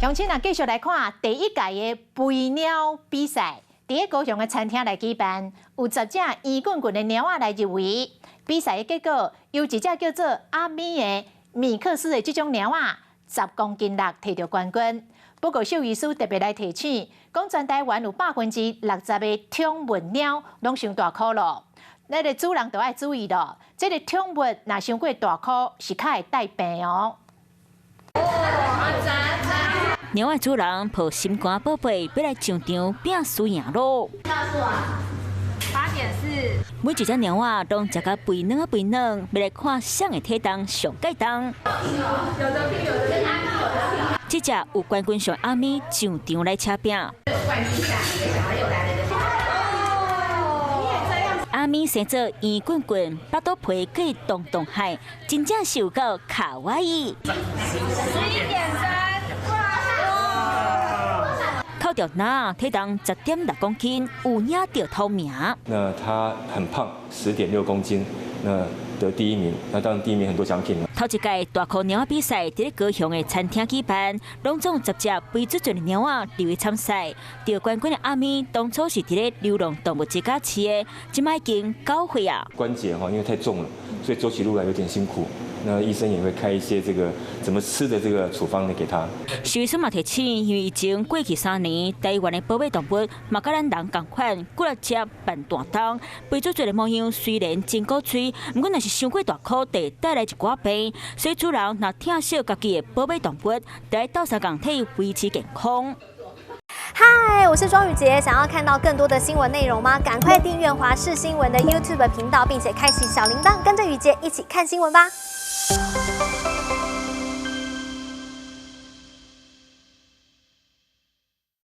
鄉親啊，繼續來看第一屆的肥貓比賽，佇咧高雄的餐廳來舉辦，有10隻圓滾滾的貓仔來入圍。比賽的結果，由一隻叫做阿咪的米克斯的這種貓仔，10公斤6提著冠軍。不過獸醫師特別來提醒，講全台灣有60%的寵物貓攏傷大箍囉。那个主人就愛注意囉，這个寵物若傷過大箍，是較會帶病哦。貓仔主人抱心肝寶貝，欲來上場拼輸贏囉。 8.4。每一隻貓仔攏食甲肥軟肥軟，欲來看誰的體重上蓋重。有得拼，有得拼，這隻有冠軍相阿咪上場來車拼。冠軍相，一個小朋友來了。阿咪生做圓滾滾，腹肚皮閣動動海，真正是有夠卡哇伊。11.3。扣掉奶，體重10.6公斤，有領著頭名。那他很胖，10.6公斤，那得第一名。那當然第一名很多獎品。頭一屆大箍貓仔比賽，佇咧高雄的餐廳舉辦，攏總10隻肥嘟嘟的貓仔入圍參賽。得冠軍的阿咪，當初是佇咧流浪動物之家飼的，這擺已經9歲啊。關節哈，因為太重了，所以走起路來有點辛苦。那醫生也會開一些這個怎麼吃的這個處方呢給他。獸醫師嘛提醒，因為疫情過去3年，台灣的寶貝動物嘛佮咱人仝款，過來食辦大冬，肥嘟嘟的模樣雖然真古錐，毋過若是傷過大箍，會帶來一寡病。所以主人若疼惜家己的寶貝動物，得愛鬥相共替伊維持健康。嗨，我是莊宇傑，想要看到更多的新聞內容嗎？趕快訂閱華視新聞的 YouTube 頻道，並且開啟小鈴鐺，跟着宇傑一起看新聞吧。